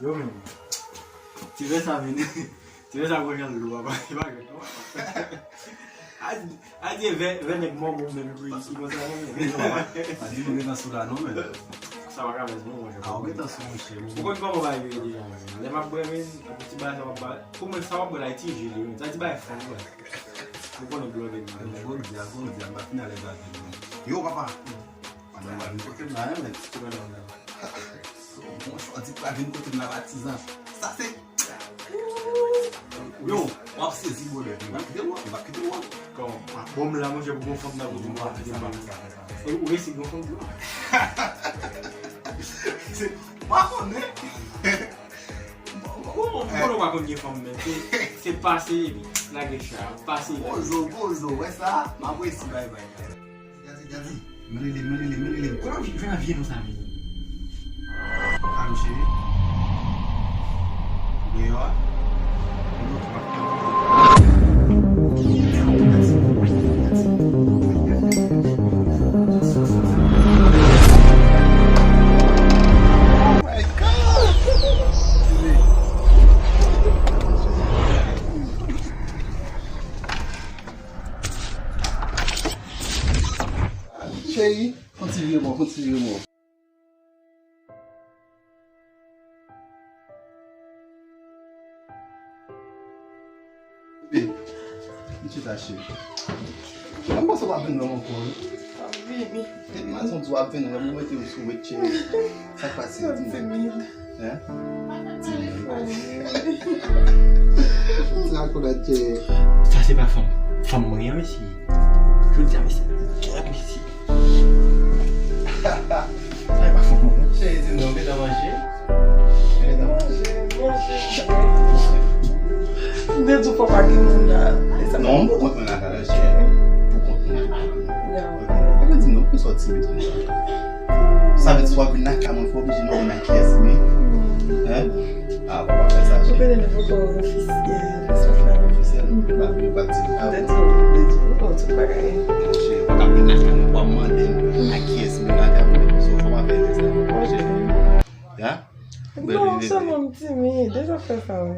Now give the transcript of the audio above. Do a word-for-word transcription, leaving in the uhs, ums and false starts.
Yo menm. Ti vè sa vin. Ti vè sa gwo jan lou, papa. Li pa jwenn non, papa. A di, a di vè, vè nèg mò bon menm ki, ki konsa non, menm. A di nou gentan sou la non, menm. Sa pa ka fè non, monchè. A, ou gentan sou, monchè. Ou konn kòman bagay yo ye deja, menm. Lè m ap bwè, menm, ti bagay sa w ap ba, pou mwen, sa w ap bwè la, e ti ji li, menm. Sa ti bagay fon, bwè. Ou konnen blòdè, menm. Bon, di a, bon, di a, m pa fin alèz avè l, menm. Yo, papa. Madanm pa vin kote m la, menm. Ki madanm la? Bon, jodi pa vin kote m la, patizan. Sa se Yo, w ap sezi, brother. M pa kite w, m pa kite w. Kòman? Bon, m la, monchè, pou gon fanm nan kote m, w ap kite m pa. Ou resi gon fanm tou? Se, m pa konnen. Bon, bon, bon, bon, w pa konn gen fanm, men. Se, se pase, epi lage chay, pase. Pozo, pozo, wè sa? M ap resi, bay, bay. Dadi, dadi. Men rele, men rele, men rele. Kote w jwenn vye non sa, men? Alo, cheri. Deyò a? Kote w ap fè? Oh my God! Cheri, fon ti vire bò, fon ti vire bò. Bebe, m chita cheri. Mwen panse w ap vin wè m ankò wi. W ap vini. Depi maten w di w ap vin wè m, ou mete w sou wet cheri. Sa k pase? Di m. Timid. Hein? Timid. Ou ti rakonat cheri. Sa se pa fanm. Fanm mwen an, mesye. Jodi a, mesye. Kèt, mesye. Sa e pa fanm mwen. Cheri, di m non, ou gentan manje? Ou gentan manje? Manje, manje. M te di w fò pa gen moun la. Non, m pou kont mwen la talè, cheri. Pou kont mwen, pou kont mwen. Ok. Epi di m non, poukisa w timid konsa? Sa vle di si w ap vin lakay mwen, fò w oblije mande m ak kiyès m ye? Hein? Ah, bon, pa fè sa, cheri. Ou konnen nou poko ofisyèl, sa fè. Ofisyèl? M pa vle, pa di. Ah, bon. Tèt ou, tèt ou, tout bagay. Monchè, ou pa ka vin lakay mwen pou w ap mande m ak kiyès m lakay mwen. So, fò pa fè sa, monchè. Ya? Non, sèlman m timid, e zafè sa, wi.